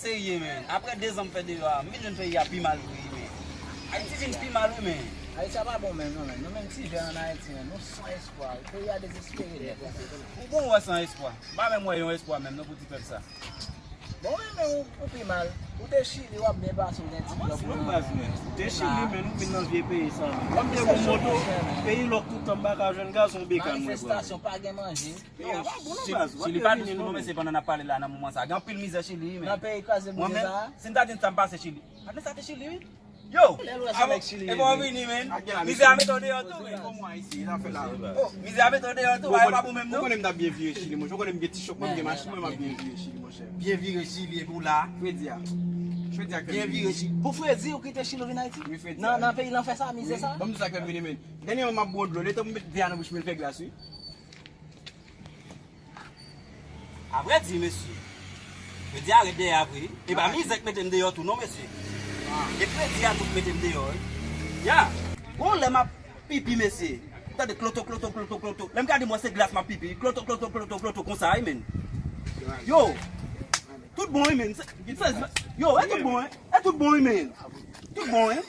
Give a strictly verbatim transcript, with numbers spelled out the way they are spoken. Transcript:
Serye, men. Apre de zan m fè deyò a, m vin jwenn peyi a pi mal vre, men. Ayiti vin pi mal, wi, men. Ayiti a pa bon menm, non, men. Nou menm ti jèn ann Ayiti, men, nou san espwa. Peyi a dezespere nèt. Ou bon, wè san espwa. M pa menm wè yon espwa menm, non, pou ti pèp sa. Bon, men, men ou, ou pi mal. Ou te Chili, w ap byen pase, ou gen ti kòb, ou te Chili, men, ou vin nan vye peyi sa. Lè m te gon moto, peyi lòk tout tan, m pa ka jwenn gazon, bekan mwen, bro. Manifestasyon, pa gen manje. Yo, Chili pa dous pou nou, mesye, pandan n ap pale la, nan moman sa. Gen anpil mizè Chili, men. Nan peyi kraze bouje sa. Si m ta di n sa m pase Chili. Aten sa te Chili, wi. Yo! Epa w vini, men. Mizè a mete w deyò tou, men. Oh, mizè a mete w deyò tou, a, e pa pou menm, non? Ou konnen m t ap byen vire Chili, monchè. Ou konnen m gen ti chòp, mwen m gen machin, mwen m ap byen vire Chili, monchè. Byen vire Chili, epi w la. Fredi a. Byen vire Chili. Pou Fredi, ou kite Chili, ou vin Ayiti? Wi, Fredi. Nan, nan peyi lanfè sa, mizè sa? Ban m di sa k fè m vini, men. Dènyèman, m ap bwè dlo. Letan m met vè a nan bouch mwen, l fè glas, wi. Avrèdi, mesye, Fredi a ret dèyè a vre. E pa mizè k mete m deyò tou, non, mesye. E Fredi a tou k mete m deyò, wi. Ya. Gon lè m ap pipi, mesye. M tande kloto, kloto, kloto, kloto. Lè m gade, m wè se glas m ap pipi. Kloto, kloto, kloto, kloto, konsa, wi, men. Yo, tout bon, wi, men. Se, se, yo, e tout bon, wi. E tout bon, wi, men. Tout bon, wi.